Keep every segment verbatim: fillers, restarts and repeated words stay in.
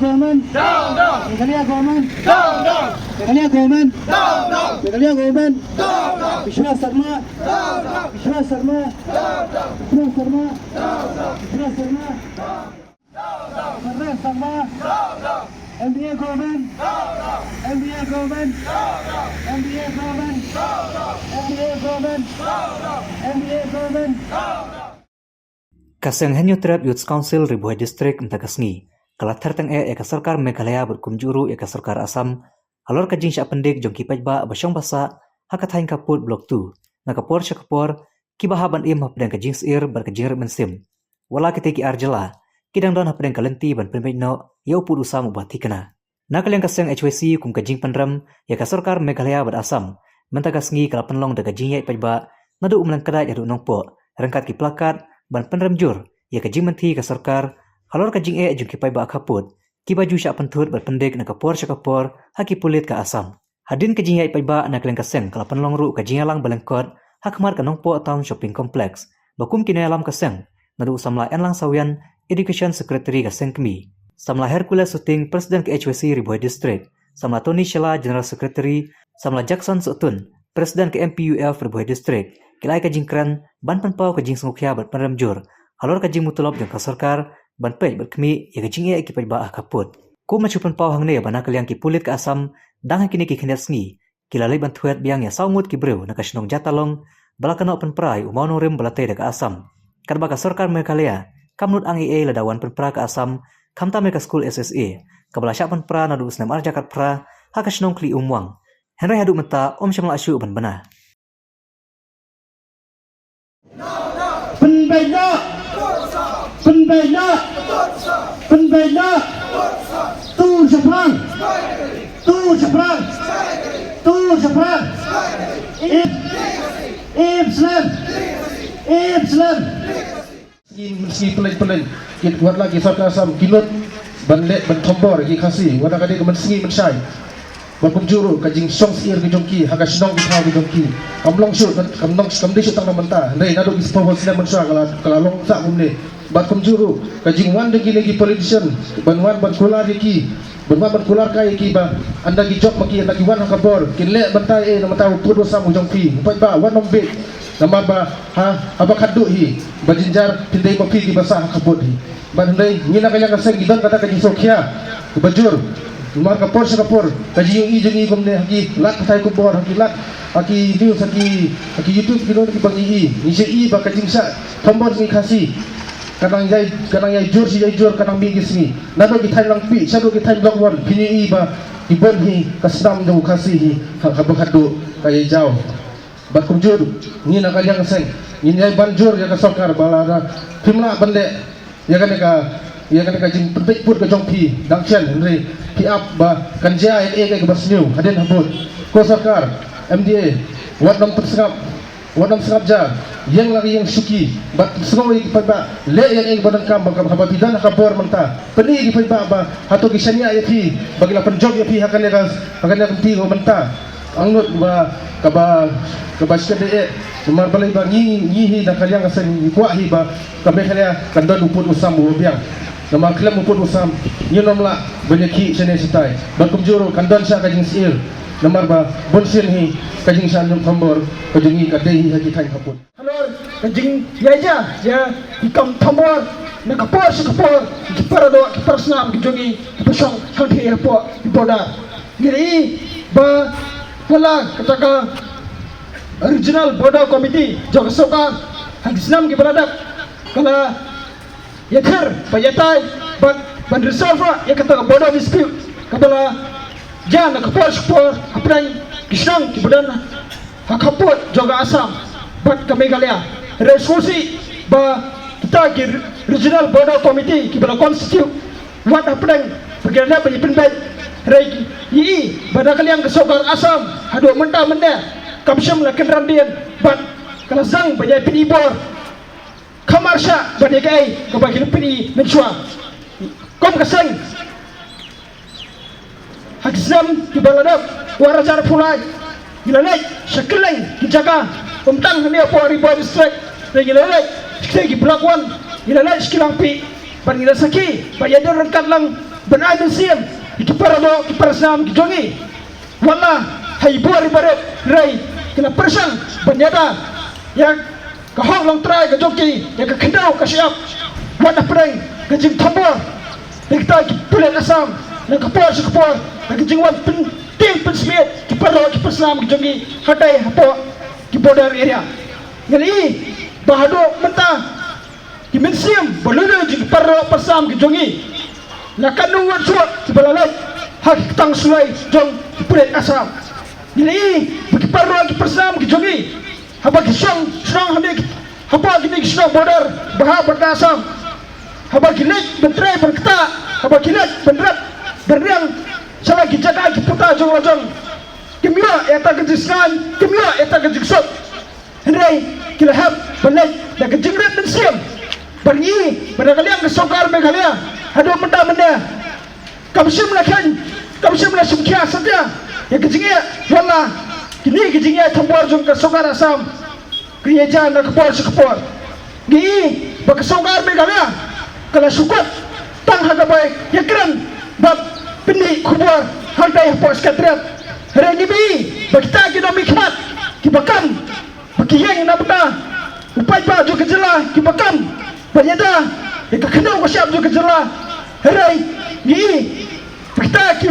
Government. Down, down. Meghalaya government. Down, down. Meghalaya government. Down, down. Meghalaya government. Down, down. Bishwa Sarma. Down, down. Bishwa Sarma. Down, down. Bishwa Sarma. Down, down. Bishwa Sarma. Down, down. Sarma. Down, down. M D A government. Down, down. M D A government. Down, down. M D A government. Down, down. M D A government. Down, down. M D A government. Down, down. Ka seng Hynñiewtrep Youth Council Ri Bhoi District mynta ka sngi ka la ther tyngeh ïa ka sorkar Meghalaya bad kumjuh ruh ïa ka sorkar Assam halor ka jingshah pyndik jong ki paidbah ba shong ba sah ha ka thaiñ Khappud Block two na ka por sha ka por, kiba hap ban im hapdeng ka jingsyier bad ka jingrit mynsiem. Wat la kitei ki ar jylla ki dang don hapdeng ka lynti ban pynbeit noh ïa u pud u sam uba thikna. Na ka liang ka seng H Y C kum ka jingpynrem ïa ka sorkar Meghalaya bad Assam mynta ka sngi ka la pynlong da ka jingïaid paidbah naduh Umlyngkdait haduh Nongpoh ryngkat ki plakat ban pynrem jur ïa ka jingmynthi ka sorkar halor ka jingeh jong ki paidbah Khappud kiba ju shah pynthut bad pyndik na ka por sha ka por ha ki pulit ka Assam. Hadien ka jingïaid paidbah na ka liang ka seng ka la pynlong ruh ka jingïalang ba lyngkot ha khmat ka Nongpoh Town Shopping Complex ba kum ki nongïalam ka seng naduh u samla Enlang Sawian, Education Secretary ka seng kmie, samla Hercules Suting, President ka H Y C Ri Bhoi District, samla Tony Shylla, General Secretary, samla Jackson Sohtun, President ka M P U F Ri Bhoi District, ki la ai ka jingkren ban pynpaw ka jingsngewkhia bad pynrem jur halor ka jingmutulop jong ka sorkar ban peit bad khmih ïa ka jingeh ki paidbah ha Khappud. Kum ban shu pynpaw hangne ba na ka liang ki pulit ka Assam dang ha kine ki khyndiat sngi ki la leit ban thwet biang ïa saw ngut ki briew na ka shnong Jatalong ba la kynnoh pynpra ïa u mawnongrim ba la tei da ka Assam. Katba ka sorkar Meghalaya kam nud ang ei ei lada wan pynpra ka Assam, khamtam ïa ka skul S S A kaba la shah pynpra naduh u snem ar hajar khatphra ha ka shnong Khlieh Umwang. Hynrei haduh mynta ym shym la shuh ban bna. Pynbeit noh! Pynbeit noh! Pynbeit noh! Tu shaphrang! Tu shaphrang! Tu shaphrang! Ip! Ip slem! Ip slem! Sngi, sngi pynleit pynleit, ki, wat la ki sorkar Assam ki nud ban leh ban thombor ki Khasi, wat la ka dei ka mynsngi mynshai. Bad kumjuh ruh ka jingsngewsih ka jong ki ha ka shnong ki thaw ka jong ki. Kam long shuh, kam long, kam dei shuh tang na mynta. Hynrei naduh ki spah bad snem mynshuwa ka la, ka la long sah kumne. Bad kumjuh ruh ka jingwan jong kine ki politician ban wan ban kular ïa ki, ban wan ban kular kai ïa ki ba ynda ki jop ma ki, ynda ki wan ha ka bor, kin leh mynta eh na mynta u pud u sam u jong phi. Paidbah wat nym bieit. Namar ba ha, haba khatduh hi ba jynjar phin dei ma phi kiba sah ha Khappud hi. Bad hynrei ngi na ka liang ka seng ngi don kata ka jingsngewkhia ba jur. Namar ka por sha ka por ka jingïohi jong ngi kumne ha ki lad pathai khubor, ha ki lad, ha ki news, ha ki, ha ki YouTube, ki don kiba ngi i, ngi shu i ba ka jingshah thombor jong ngi Khasi ka nang ïai, ka nang ïai jur shi ïai jur, ka nang mih ki sngi. Naduh ki thaiñ Langpih shaduh ki thaiñ Block One phin ïohi ba ki bun hi ka snam jong u Khasi hi ha, haba khatduh ka ïai jaw. Bad kumjuh ngi na ka liang ka seng ngin ïai ban jur ïa ka sorkar ba lada phim lah ban leh ïa kane ka, ïa kane ka jingpynbeit pud ka jong phi dang shen, hynrei phi ap ba kan jia ïa kaei kaei kaba sniew hadien habud. Ko sorkar, M D A, wat nym pynsngap, wat nym sngap ja, ïeng la ïeng shuki bad pynsngew ïa ki paidbah, leh ïa kaei kaba donkam ba haba phi don ha ka bor mynta. Pyni ïa ki paidbah ba hato ki shaniah ïa phi ba ki la pynjop ïa phi ha kane ka, ha kane ka kynti mynta. Angnud ba kaba, kaba shkit eh. Namar balei ba ngi, ngi hi na ka liang ka seng ngi kwah hi ba ka Meghalaya kan don u pud u sam uba biang. Namar khlem u pud u sam ngin ym lah ban ïakhih shane shatai. Bad kumjuh ruh kan don sha ka jingsyier. Namar ba bunsien hi ka jingshah ïing thombor ka jong ngi ka dei hi ha ki thaiñ Khappud. Halor ka jingïaja ïa ki kam thombor na ka por sha ka por, ki paradoh, ki parasnam ki jong ngi kiba shong hangthie hapoh ki border. Ngi ïohi ba ha la kata ka Regional Border Committee jong ka sorkar ha ki snem kiba la dep ka la ïathir ba ïatai bad ban resolve ïa kata ka border dispute kaba la jia na ka por sha ka por hapdeng ki shnong kiba don ha khappud jong ka Assam bad ka Meghalaya. Hynrei sngewsih ba kita ki Regional Border Committee kiba la constitute wat hapdeng ba ki la dep ban ïapynbeit. Hynrei ngi i ba na ka liang ka sorkar Assam haduh mynta mynne kam shym la kynran dien bad ka la sdang ban ïai pyni bor. Ka marshah ban ïa kaei kaba ki la pyni mynshuwa. Kum ka seng ha ki snem kiba la dep, u ar hajar arphew lai, ngi la leit sha kylleng ki jaka, ym tang hangne hapoh Ri Bhoi District, ngi la leit sha ki Block One, ngi la leit sha ki Langpih, bad ngi la sakhi ba ïa don ryngkat lang Ban ai mynsiem ïa ki para doh ki para snam ki jong ngi. Wat la ha i bor i barit, hynrei ki la pyrshang ban ïada ïa ka hok longtrai ka jong ki, ïa ka khyndew ka shyiap. Wat hapdeng ka jingthombor na kita ki pulit Assam, na ka por sha ka por, na ka jingwan pyntieng pynsmiej ki para doh ki para snam ki jong ngi hangtei hapoh ki border area. Ngi la ïohi ba haduh mynta ki mynsiem ba lui lui jong ki para doh para snam ki jong ngi la katno ngut shuh kiba la leit ha ki ktang suloi jong ki pulit Assam. Ngi la ïohi ba ki para doh ki para snam ki jong ngi, haba ki shong shnong hangne hapoh kine ki shnong border ba hap bad ka Assam, haba ki leit ban trei ban ktah, haba ki leit ban rep ban riang sha la ki jaka ki puta jong la jong, kim ïoh ïa kata ka jingsngewbha, kim ïoh ïa kata ka jingsuk. Hynrei ki la hap ban leit da ka jingrit mynsiem. Bad ngi, bad na ka liang ka sorkar Meghalaya, haduh mynta mynne, kam shym la kheiñ, kam shym la shim khia satia ïa ka jingeh, wat la kine ki jingeh thombor jong ka sorkar Assam ka ïa jia na ka por sha ka por. Ngi i ba ka sorkar Meghalaya ka la shu kut tang ha kaba ïakren bad pynmih khubor hangtei hapoh Secretariat. Hynrei ngi i ba kita ki nongmihkhmat kiba kam ba ki ïeng na bynta u paidbah jong ka jylla, kiba kam ban ïada ïa ka khyndew ka shyiap jong ka jylla. Hynrei ngi i ba kita ki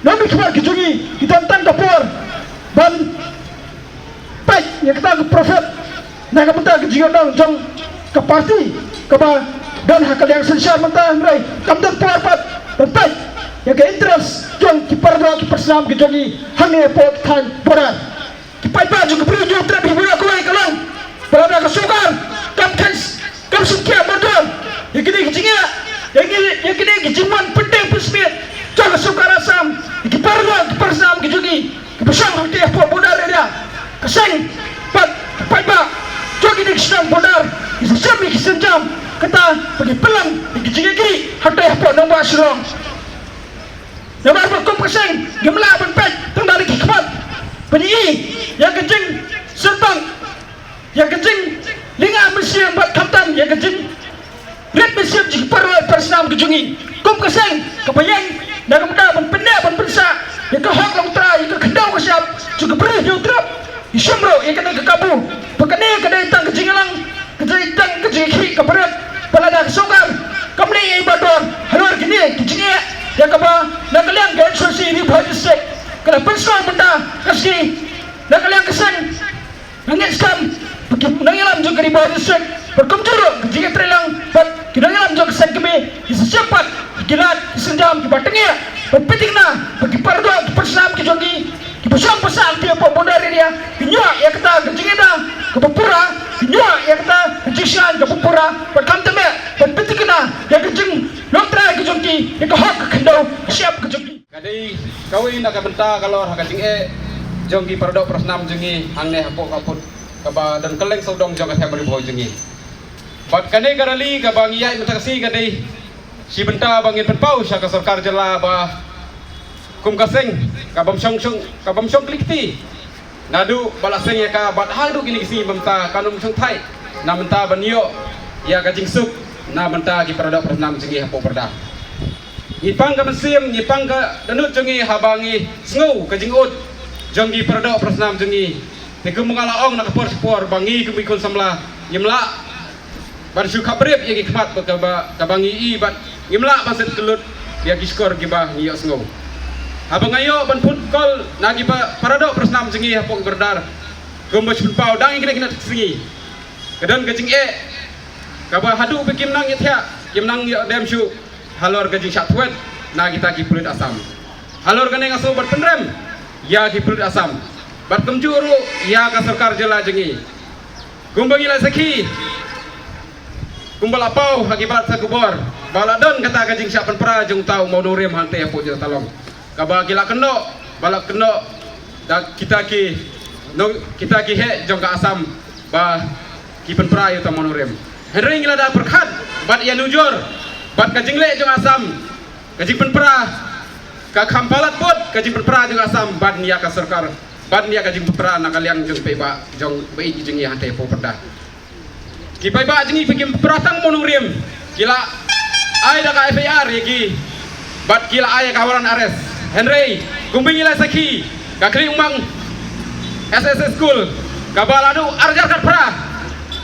nongmihkhmat ki jong ngi ki don tang ka por ban peit ïa kata ka profit na ka bynta ka jingïadon jong ka party kaba don ha ka liang synshar mynta, hynrei kam don por pat ban peit ïa ka interest jong ki para doh ki para snam ki jong ngi hangne hapoh ki thaiñ border. Ki paidbah jong ka Bri Hynñiewtrep hi baroh kawei ka long ba lada ka sorkar kam kheiñ, kam shim khia mardor ïa kine ki jingeh, ïa kine, ïa kine ki jingwan pyntieng pynsmiej jong ka sorkar Assam ïa ki para doh ki para snam ki jong ngi kiba shong hangtei hapoh border area, ka seng bad ki paidbah jong kine ki shnong border ki sa shem ïa ki sienjam, kata ba ki pynlong ïa ki jingïakynduh hangtei hapoh nongbah Shillong. Namar ba kum ka seng ngim lah ban peit tang da ki khmat ban i ïa ka jingsyrtong, ïa ka jinglynga mynsiem bad khamtam ïa ka jingrit mynsiem jong ki para doh para snam ki jong ngi. Kum ka seng kaba ïeng na ka bynta ban pynneh ban pynsah ïa ka hok longtrai, ïa ka khyndew ka shyiap jong ka Bri Hynñiewtrep, ngi shim ruh ïa kane ka kabu ba kane ka dei tang ka jingïalang, ka dei tang ka jingïakhih kaba rit ba lada ka sorkar kam leh ei ei mardor halor kine ki jingeh, ïa kaba na ka liang ka N C C Ri Bhoi District ka la pynsngew mynta ka sngi na ka liang ka seng. Nga ngeit skhem ba ki nongïalam jong ka Ri Bhoi District bad kumjuh ruh ka jingïatreilang bad ki nongïalam jong ka seng kmie ki sa shim pat ki lad ki sienjam kiba tyngeh ban pynthikna ba ki para doh ki para snam ki jong ngi kiba shong ba sah hangtei hapoh border area kin ïoh ïa kata ka jingïada kaba pura, kin ïoh ïa kata ka jingshngaiñ kaba pura bad khamtam eh ban pynthikna ïa ka jinglongtrai ka jong ki, ïa ka hok ka khyndew ka shyiap ka jong ki. Ka dei kawei na ka bynta ka lor ha ka jingeh jong ki para doh para snam jong ngi hangne hapoh ka pud kaba don kylleng sawdong jong ka them Ri Bhoi jong ngi. Bad kane ka rally kaba ngi ïaid mynta ka sngi ka dei shi bynta ba ngin pynpaw sha ka sorkar jylla ba kum ka seng ka bym shong shong, ka bym shong kli kti naduh ba la seng ïa ka bad haduh kine ki sngi mynta kan ym shong thait na bynta ban ïoh ïa ka jingsuk na bynta ki para doh para snam jong ngi hapoh border. Ngi pang ka mynsiem, ngi pang ka dohnud jong ngi haba ngi sngew ka jingud jong ki para doh para snam jong ngi. Te kum nga la ong na ka por sha ka por ba ngi kum ki khun samla ngim lah ban shu khapbrip ïa ki khmat ba kaba, kaba ngi i bad ngim lah ban set kyllut ïa ki shkor kiba ngi ïohsngew. Haba nga ïoh ban phone call na ki pa-, para doh para snam jong ngi hapoh ka border, kumba shu pynpaw dang ïa kine kine sngi ka don ka jingeh kaba haduh ba kim nang ïathiah, kim nang ïoh dem shuh halor ka jingshah thwet na kita ki pulit Assam. Halor kane nga sngew ban pynrem ïa ki pulit Assam bad kumjuh ruh ïa ka sorkar jylla jong ngi. Kumba ngi la sakhi, kumba la paw ha ki bar sa khubor ba la don kata ka jingshah pynpra jong uta u mawnongrim hangtei hapoh jylla Talong, kaba ki la kynnoh, ba la kynnoh da kita ki nong-, kita ki heh jong ka Assam ba ki pynpra ïa uta u mawnongrim. Hynrei ngi la da pyrkhat bad ïanujor bad ka jingleh jong Assam, ka jingpynpra, ka kham palat bud ka jingpynpra jong Assam ban ïa ka sorkar, ban ïa ka jingpynpra na ka liang jong paidbah jong ba ïeit jong ngi hangtei hapoh border. Ki paidbah jong ngi ba kim pynpra tang mawnongrim ki la ai da ka F I R ïa ki Bad ki la ai ka warrant arrest. Hynrei kumba ngi la sakhi, ka Khliehmwang S S A School kaba la duh ar hajar khatphra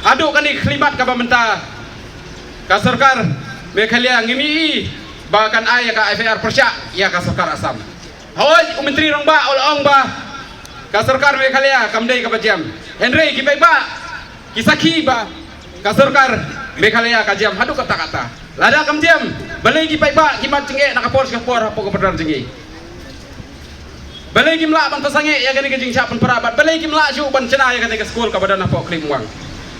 haduh kane ka khyllipmat kaba mynta ka sorkar Meghalaya ngim i ba kan ai ka F I R pyrshah ïa ka sorkar Assam. Hooid, u Myntri Rangbah u la ong ba ka sorkar Meghalaya kam dei kaba jem. Hynrei ki paidbah ki sakhi ba ka sorkar Meghalaya ka jem haduh katta katta. Lada kam jem, balei ki paidbah ki mad jingeh na ka por sha ka por hapoh ka border jong ngi? Balei kim lah ban pynsangeh ïa kane ka jingshah pynpra bad balei kim lah shuh ban shna ïa kane ka skul kaba don hapoh Khliehmwang?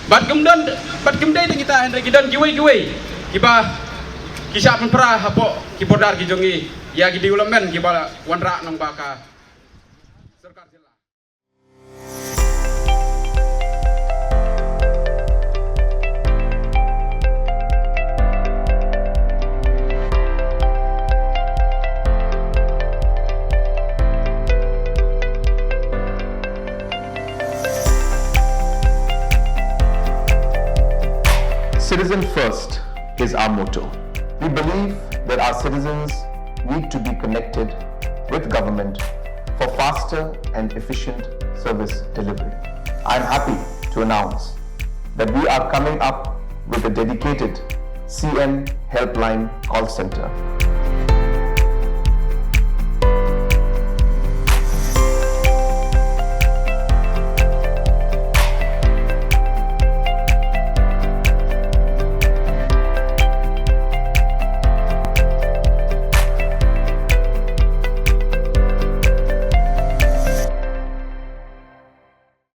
Bad kim don, bad kim dei tang kita, hynrei ki don kiwei kiwei kiba ki shah pynpra hapoh ki border ki jong ngi ïa ki development kiba wanrah nang ba ka sorkar jylla. Citizen first is our motto. We believe that our citizens need to be connected with government for faster and efficient service delivery. I am happy to announce that we are coming up with a dedicated C M Helpline call center.